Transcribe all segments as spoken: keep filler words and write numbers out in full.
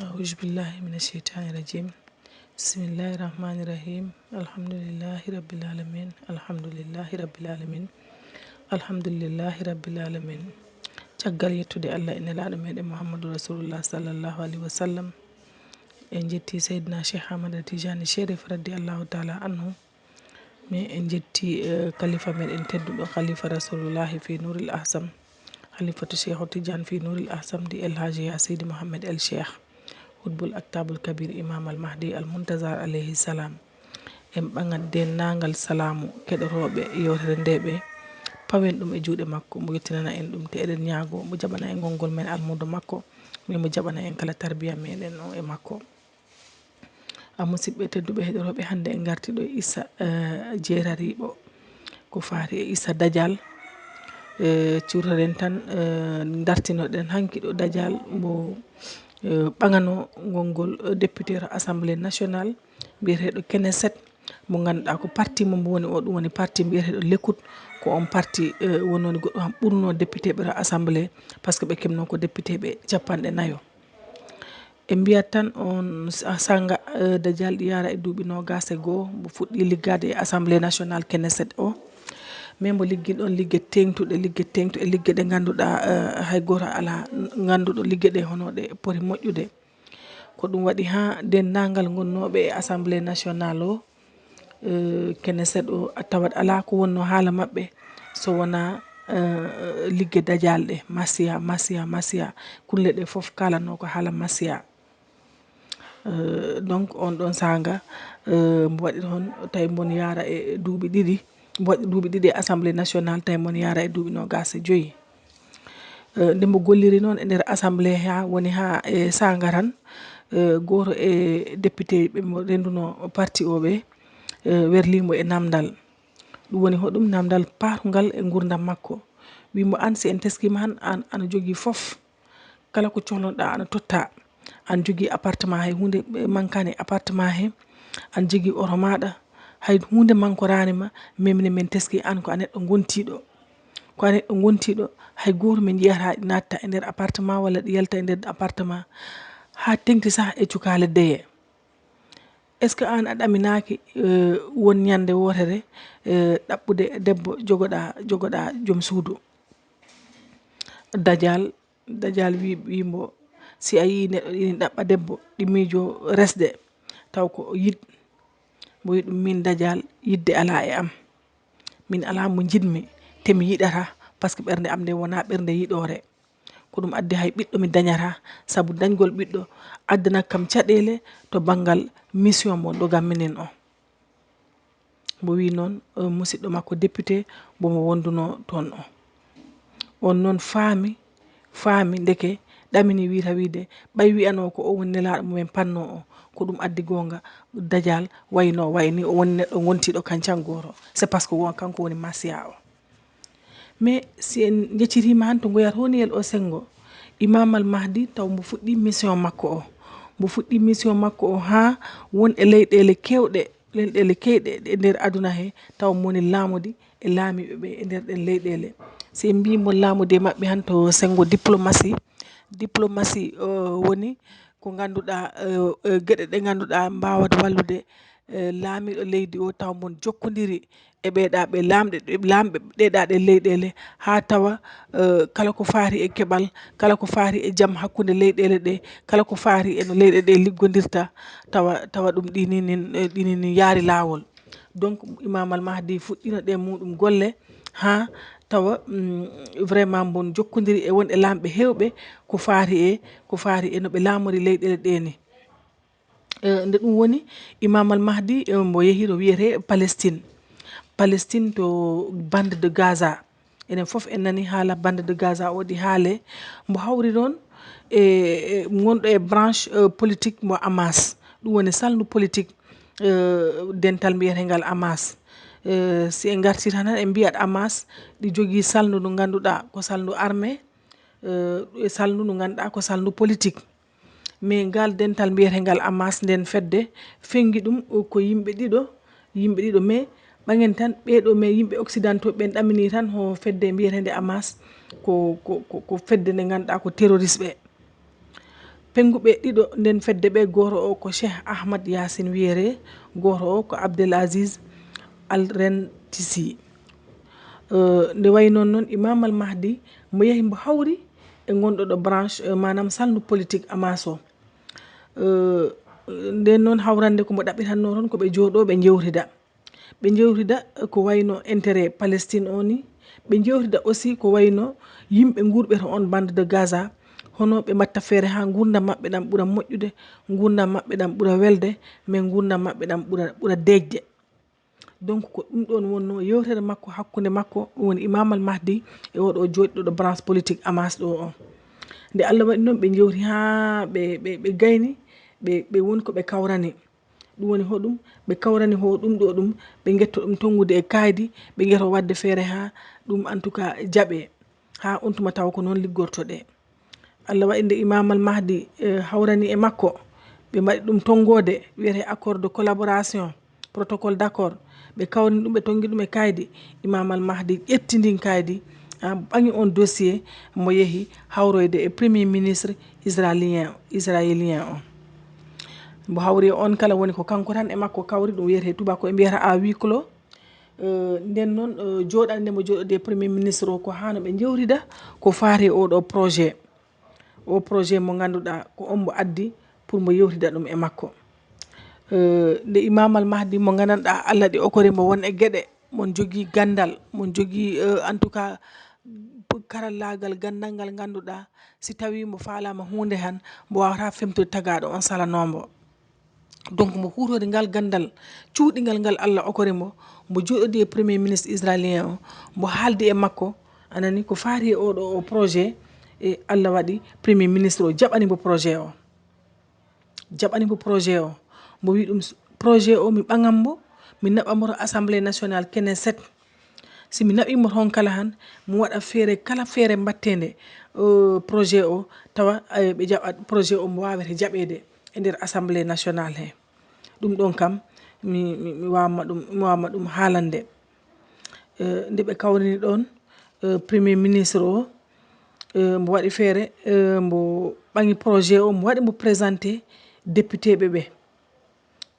Auzu billahi mina sheytani rajim. Bismillahi rahmani rahim. Alhamdulillahi rabbil alamin. Alhamdulillahi rabbil alamin. Alhamdulillahi rabbil alamin. Caggal yettude Allah e Nelaaɗo meɗen Muhammadu Rasulullah sallallahu alaihi wasallam, en jetti Seydina Cheikh Ahmad Tijani Cherif radiyallahu taala anhu. Mais en jetti, eh, khalifa meɗen tedduɗo, khalifa Rasulullahi fi Nuril Ahsam, khalifatu Cheikh Tidiane fi Nuril Ahsam di El Hadji Ya Seydi Mohamed El Cheikh, Hutbul Aktabul Kabir, Imam Al Mahdi Al Muntazar alayhi salam. En ɓaŋat denndaangal salaamu keɗotooɓe yewtere nde ɓe, pawen ɗum e juuɗe makko, mo yettinana en ɗum, te eɗen ñaago mo jaɓana en konngol men almuudo makko, mais mo jaɓana en kala tarbiya meɗen o e makko. A musidɓe tedduɓe heɗotooɓe, hannde en ngarti ɗo e Issa, eh, jeerariiɓo ko faati e Issa Dajal. Eh, cuutoɗen tan, eh, dartinoɗen hanki ɗo Dajal mbo, eh, ɓaŋano konngol, eh, député to Assemblée nationale, mbiyeteeɗo Knesset, mo ngannduɗaa ko parti mo mbo woni o, ɗum woni parti mbiyeteeɗo Lekut, ko on parti, eh, wonnooni goɗɗo han ɓurno député ɓe to Assemblée, parce que ɓe kemno ko député ɓe capanɗe nayo. En mbiyat tan on sa-, sanga, eh, Dajal ɗi yaara e duuɓi noogas e goo, mbo fuɗɗi liggaade e Assemblée nationale Knesset o. Mais mbo liggi ɗon ligge teeŋtuɗe, ligge teeŋtuɗe, ligge ɗe ngannduɗaa, eh, hay gooto alaa ngannduɗo ligge ɗe hono ɗe poti moƴƴude. Ko ɗum waɗi haa denndaangal ngonnooɓe e Assemblée nationale o, eh, Knesset o, a tawat alaa ko wonnoo haala maɓɓe so wonaa, eh, ligge Dajal ɗe, Masiya, Masiya, Masiya. Kulle ɗe fof kaalanoo ko haala Masiya. Eh, donc, on ɗon saanga, eh, mbo waɗi toon, tawi mbon yaara e duuɓi ɗiɗi, mbo waɗi duuɓi ɗiɗi e Assemblée nationale, tawi mbon yaara e duuɓi noogas e joyi. Eh, nde mbo golliri noon e nder Assemblée haa woni haa e saanga tan, eh, gooto e député ɓe mbo renndunoo parti o ɓe, eh, werlii mbo e namndal. Ɗum woni hoɗum? Namndal paatungal e nguurndam makko. Wii mbo, aan, si en teskiima han, aan ana jogii fof. Kala ko cohlonoɗaa ana totta. Ana jogii appartement, hay huunde, eh, mankaani e appartement he. Ana jogii oto maaɗa. Hay huunde mankoraani ma, mais minen min teskii aan ko a neɗɗo ngontiiɗo. Ko a neɗɗo ngontiiɗo, hay gooto min njiyataa ɗi naatta e nder appartement walla ɗi yalta e nder appartement. Haa teŋti sah e cukaale deye. Est-ce que aan a ɗaminaaki, eh, won ñande wootere, eh, ɗaɓɓude debbo jogoɗaa, jogoɗaa joom suudu? Dajal, Dajal wi, wi mbo, si a yii neɗɗo ina ɗaɓɓa debbo, ɗi miijo resde, taw ko o yiɗ. Mbo wi ɗum, min Dajal, yiɗde alaa e am. Min alaa mo njiɗmi, te mi yiɗataa, parce que ɓernde am nde wonaa ɓernde yiɗoore. Ko ɗum addi hay ɓiɗɗo mi dañataa, sabu dañgol ɓiɗɗo addanat kam caɗeele to banngal mission mo ndogammi nin o. Mbo wi noon, eh, musidɗo makko député mbo mo wondunoo toon o. On noon faami, faami ndeke ɗamini wiyta wiide, ɓay wiyanoo ko o woni nelaaɗo mo min pannoo o, ko ɗum addi goonga Dajal waynoo wayni o woni neɗɗo ngontiiɗo kancan gooto. C'est parce que won kanko woni Masiya o. Mais si en njeccitiima han to Ngoyat Honiyel o senngo, Imam Al Mahdi taw mbo fuɗɗii mission makko o. Mbo fuɗɗii mission makko o haa won e leyɗeele keewɗe, leyɗeele keyɗe e nder aduna he, taw mo woni laamodi e laamiiɓe ɓe e nder ɗen leyɗeele. Si en mbii mo laamodi e maɓɓe han to senngo diplomatie, diplomatie, eh, woni ko ngannduɗaa, eh, eh, geɗe ɗe ngannduɗaa mbaawat wallude, eh, laamiiɗo leydi o taw mbon jokkondiri e ɓeeɗaa ɓe laamɗe, ɗe laamɓe ɗeeɗaa ɗe leyɗeele, haa tawa, eh, kala ko faati e keɓal, kala ko faati e jam hakkunde leyɗeele ɗe, kala ko faati e no leyɗe ɗe liggondirta, tawa, tawa ɗum ɗini nin, eh, ɗini nin yaari laawol. Donc, Imam Al Mahdi fuɗɗino ɗe muɗum golle, haa tawa, mm, vraiment mbon jokkondiri e won e laamɓe heewɓe ko faati e, ko faati e no ɓe laamori leyɗeele ɗe ni. Eh, nde ɗum woni, Imam Al Mahdi, eh, mbo yehi ɗo wiyetee Palestine. Palestine to bande de Gaza. Enen fof en nani haala bande de Gaza o ɗi haale. Mbo hawri ɗon e, e ngonɗo e branche, eh, politique mo Hamas. Ɗum woni salndu politique, eh, dental mbiyetengal Hamas. Eh, si en ngartii tan, en mbiyat Hamas ɗi jogii salndu ndu ngannduɗaa ko salndu armée, eh, e salndu ndu ngannduɗaa ko salndu politique. Mais ngal dental mbiyetengal Hamas, nden fedde, fenngi ɗum ko yimɓe ɗiɗo, yimɓe ɗiɗo, mais ɓaŋen tan ɓeeɗo, mais yimɓe occidentaux ɓen ɗamini tan ho fedde mbiyeteende Hamas ko, ko, ko, ko fedde nde ngannduɗaa ko terroriste ɓe. Pennguɓe ɗiɗo nden fedde ɓe, gooto o ko Cheikh Ahmad Yaasin Wiyeree, gooto o ko Abdel Aziz Al Rentisi. Eh, nde wayi noon noon, Imam Al Mahdi mo yehi mbo hawri e ngonɗo ɗo branche, eh, maanaam salndu politique Hamas o. Eh, nden noon hawrande ko mbo ɗaɓɓitatnoo toon ko ɓe jooɗoo ɓe njewtida. Ɓe njewtida ko wayno intérêt Palestine o ni. Ɓe njewtida aussi ko wayno yimɓe nguurɓe to on bande de Gaza, hono ɓe mbatta feere haa nguurndam maɓɓe ɗam ɓura moƴƴude, nguurndam maɓɓe ɗam ɓura welde, mais nguurndam maɓɓe ɗam ɓura, ɓura deeƴde. Donc ko ɗum ɗoon wonnoo yewtere makko hakkunde makko, ɗum woni Imam Al Mahdi e oɗo jooɗiɗo ɗo branche politique Hamas ɗo o. Nde Allah waɗi noon ɓe njewti haa ɓe, ɓe, ɓe gayni, ɓe, ɓe woni ko ɓe kawrani. Ɗum woni hoɗum? Ɓe kawrani ho ɗum ɗo ɗum, ɓe ngetto ɗum tonngude e kaydi, ɓe ngeto waɗde feere haa ɗum en tout cas jaɓee, haa on tuma taw ko noon liggortoɗee. Allah waɗi nde Imam Al Mahdi, eh, hawrani e makko, ɓe mbaɗi ɗum tonngoode, wiyetee accord de collaboration, protocole d'accord, ɓe kawrini ɗum, ɓe tonngi ɗum e kaydi. Imam Al Mahdi ƴetti ndin kaydi, ah, ɓaŋi on dossier, mo yehi hawroyde e premier ministre israélien, israélien o. Mbo hawri e on kala woni ko kanko tan e makko kawri, ɗum wiyetee tubako e mbiyata à huis clos. Eh, nden noon, eh, jooɗande mo jooɗodi e premier ministre o ko haa no ɓe njewtida ko faati e oɗo projet. O projet mo ngannduɗaa ko on mbo addi pour mbo yewtida ɗum e makko. Eh, nde Imam Al Mahdi mo nganndanɗaa Allah ɗi okori mbo won e geɗe, mon jogii ganndal, mon jogii, eh, en tout cas, karallaagal ganndal ngal ngannduɗaa, si tawii mbo faalaama huunde han, mbo waawataa femtude tagaaɗo on salanoo mbo. Donc, mbo huutori ngal ganndal cuuɗingal ngal Allah okori mbo, mbo jooɗodi e premier ministre israélien o, mbo haaldi e makko, anani ko faati e oɗo o projet, e Allah waɗi premier ministre o jaɓani mbo projet o. Jaɓani mbo projet o. Mbo wi ɗum s-, projet o mi ɓaŋan mbo, mi naɓa mbo to Assemblée nationale, Knesset. Si mi naɓii mbo toon kala han, mi waɗa feere, kala feere mbatteende, eh, projet o, tawa, eh, ɓe jaɓa projet o mbo waawete jaɓeede e nder Assemblée nationale he. Ɗum ɗoon kam, mi, mi, mi waawma ɗum, mi waawma ɗum haalande. Eh, nde ɓe kawrini ɗoon, eh, premier ministre o, eh, mbo waɗi feere, eh, mbo ɓaŋi projet o, mbo waɗi mbo présenté député ɓe ɓe.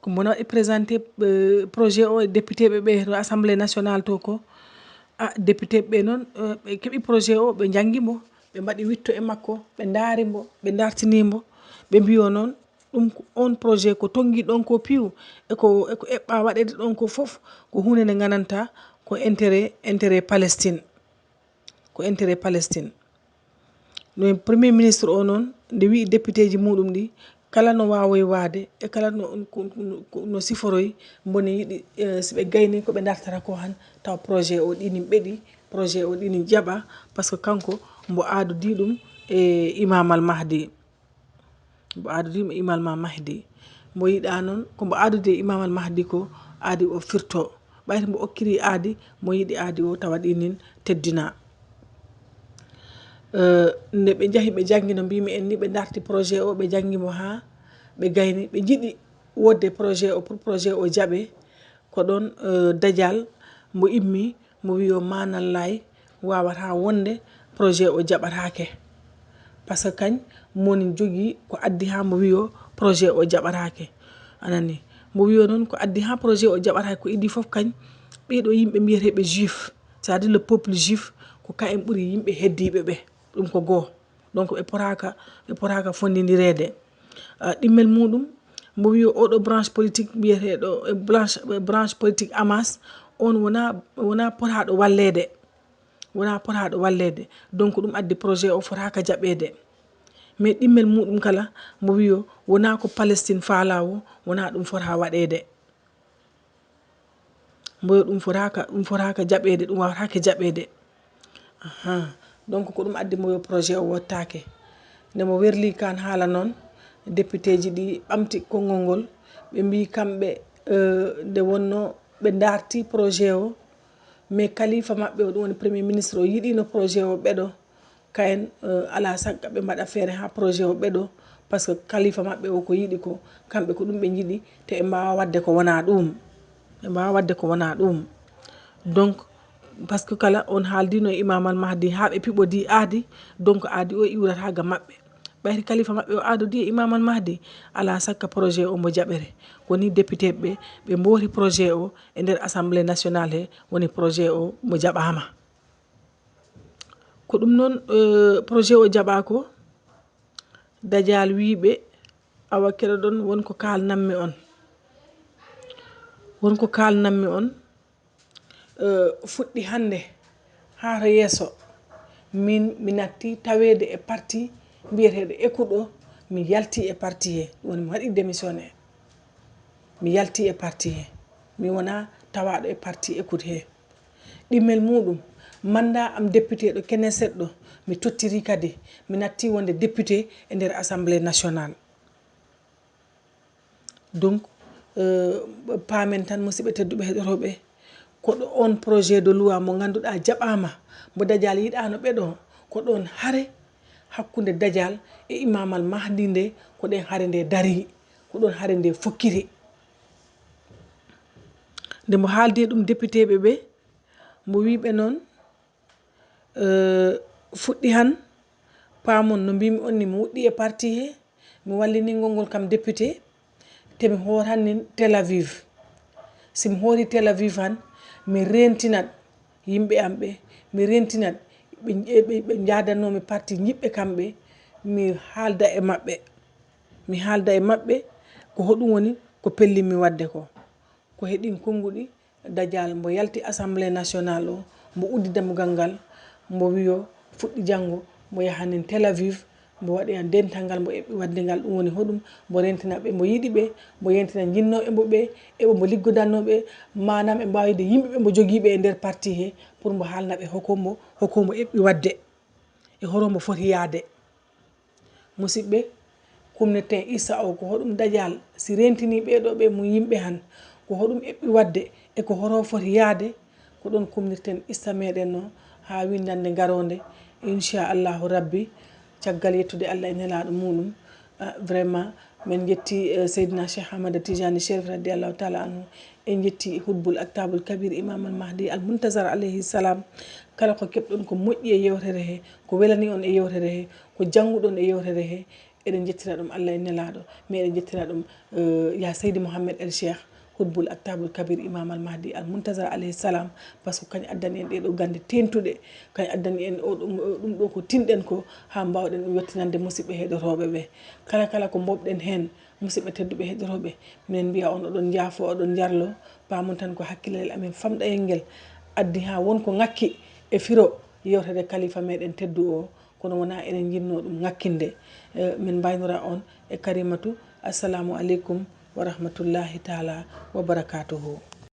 Ko mbo waɗi présenté, eh, projet o e député ɓe ɓe to Assemblée nationale to ko. A, député ɓe noon, eh, ɓe keɓi projet o, ɓe njanngi mbo, ɓe mbaɗi witto e makko, ɓe ndaari mbo, ɓe ndartini mbo, ɓe mbiyo noon, ɗum ko on projet ko tonngi ɗon ko piw, e ko, e ko eɓɓa waɗeede ɗon ko fof, ko huunde nde nganndantaa ko intérêt, intérêt Palestine. Ko intérêt Palestine. No premier ministre o noon, nde wi'i députéji muɗum ɗi, kala no waawoyi waade, e kala no, ko, ko, ko no siforoyi, mboni yiɗi, eh, si ɓe gayni ko ɓe dartata ko han, taw projet o ɗinin ɓeɗi, projet o ɗinin jaɓa, parce que kanko mbo aadodi ɗum e Imam Al Mahdi. Mbo aadodi mo Imam Al Mahdi. Mbo yiɗa noon, ko mbo aadodi e Imam Al Mahdi ko aadi o firto. Ɓayri mbo okkiri aadi, mo yiɗi aadi o tawa ɗinin teddina. Eh, nde ɓe njahi ɓe janngi no mbimi en ni, ɓe darti projet o, ɓe janngi mo haa ɓe gayni, ɓe njiɗi wodde projet o pour projet o jaɓe. Ko ɗoon, eh, Dajal mbo immi, mbo wi o maanallaay waawataa wonde projet o jaɓataake. Parce que kañ moni jogii ko addi haa mbo wi o projet o jaɓataake. Anani, mbo wi o noon ko addi haa projet o jaɓataake ko idii fof kañ ɓee ɗo yimɓe mbiyeteeɓe juif, c'est-à-dire le peuple juif, ko kayen ɓuri yimɓe heddiiɓe ɓe. Ɗum ko goo. Donc ɓe potaaka, ɓe potaaka fonndindireede. Ah, ɗimmel muɗum, mbo wi oɗo branche politique mbiyeteeɗo, eh, branche, eh, branche politique Hamas, on wona, wona potaaɗo walleede. Wona potaaɗo walleede. Donc ɗum addi projet o fotaaka jaɓeede. Mais ɗimmel muɗum kala, mbo wi o wona ko Palestine faalaa o, wona ɗum fota waɗeede. Mboyo ɗum fotaaka, ɗum fotaaka jaɓeede, ɗum waawataake jaɓeede. Ahan. Donc ko ɗum addi mboyo projet o wottaake. Nde mo werli kan haala noon, députéji ɗi ɓamti konngol ngol, ɓe mbii kamɓe, eh, nde wonno ɓe ndarti projet o, mais kalifa maɓɓe o, ɗum woni premier ministre o, yiɗino projet o ɓeɗo, kayen, eh, alaa sakka ɓe mbaɗa feere haa projet o ɓeɗo, parce que kalifa maɓɓe o ko yiɗi ko, kamɓe ko ɗum ɓe njiɗi, te ɓe mbaawa waɗde ko wonaa ɗum. Ɓe mbaawa waɗde ko wonaa ɗum. Donc, parce que kala on haaldino e Imam Al Mahdi haa ɓe piɓodii aadi, donc aadi o iwrata ga maɓɓe. Ɓayri kalifa maɓɓe o aadodii e Imam Al Mahdi, alaa sakka projet o mbo jaɓere. Ko nii député ɓe, ɓe mboori projet o e nder Assemblée nationale he, woni projet o mbo jaɓaama. Ko ɗum noon, eh, projet o jaɓaa ko, Dajal wii ɓe, "Awa keɗoɗon, won ko kaalnanmi on. Won ko kaalnanmi on, eh, fuɗɗi hannde haa to yeeso. Min, mi natti taweede e parti mbiyeteeɗo Écoute o, mi yalti e parti he." Ɗum woni mi waɗi démissionné. Mi yalti e parti he. Mi wonaa tawaaɗo e parti Écoute he. Ɗimmel muuɗum, mandat am député ɗo Knesset ɗo, mi tottiri kadi, mi natti wonde député e nder Assemblée nationale. Donc, euh, paamen tan, musidɓe tedduɓe heɗotooɓe, ko ɗo on projet de loi mo ngannduɗaa jaɓaama, mbo Dajal yiɗaano ɓeɗo, ko ɗon hare hakkunde Dajal e Imam Al Mahdi nde, ko ɗen hare nde darii, ko ɗon hare nde fokkiri. Nde mbo haaldi e ɗum député ɓe ɓe, mbo wii ɓe noon, eh, fuɗɗi han, paamon no mbiimi on ni, mi wuɗɗi e parti he, mi wallini ngol ngol kam député, te mi hooran nin Tel Aviv. Si mi hoori Tel Aviv han, mi rentinat yimɓe am ɓe, mi rentinat ɓe, ɓe, ɓe njaadanoomi parti njiɗɓe kamɓe, mi haalda e maɓɓe. Mi haalda e maɓɓe ko hoɗum woni ko pellinmi waɗde ko. Ko he ɗin konnguɗi Dajal mbo yalti Assemblée nationale o, mbo uddi dammugal ngal, mbo wiyo fuɗɗi janngo, mbo yaha nin Tel Aviv, mbo waɗoya dental ngal mbo eɓɓi waɗde ngal, ɗum woni hoɗum, mbo rentina ɓe mbo yiɗi ɓe, mbo yentina njinnooɓe mbo ɓe, e ɓe mbo liggodannoo ɓe, maanaam e mbaawde yimɓe ɓe mbo jogii ɓe e nder parti he, pour mbo haalna ɓe hoko mbo, hoko mbo eɓɓi waɗde, e horo mbo foti yahde. Musidɓe, kumnirten issa o, ko hoɗum Dajal, si rentinii ɓee ɗoo ɓe mum yimɓe han, ko hoɗum eɓɓi waɗde e ko horo foti yahde, ko ɗon kumnirten issa meɗen o, haa winndannde garoonde, inchallahu rabbi, caggal yettude Allah e nelaaɗo muuɗum. Ah, vraiment, min njetti, eh, Seydina Cheikh Ahmada Tijani Cherif radiyallahu taala anhu, en njetti Hutbul Aktabul Kabir Imam Al Mahdi Al Muntazar alayhi salam. Kala ko keɓɗon ko moƴƴi e yewtere he, ko welani on e yewtere he, ko jannguɗon e yewtere he, eɗen njettira ɗum Allah e nelaaɗo, mais eɗen njettira ɗum, eh, ya Seydi Mouhamed El Cheikh, Hutbul Aktabul Kabir Imam Al Mahdi Al Muntazar alayhi salam, par ce que kañ addani en ɗee ɗoo gannde teeŋtuɗe, kañ addani en o ɗum, o ɗum ɗoo ko tinɗen ko, haa mbaawɗen ɗum yottinande musidɓe heɗotooɓe ɓe. Kala, kala ko mbowɗen heen, musidɓe tedduɓe heɗotooɓe, minen mbiya on oɗon njaafo, oɗon njarlo, paamon tan ko hakkillel amen famɗayel ngel addi haa won ko ŋakki e firo yewtere kalifa meɗen teddu o, kono wonaa eɗen njinnoo ɗum ŋakkinde. Eh, min mbaynora on e Karimatu. Assalamu aleykum wa rahmatullahi taala wa barakatuhu.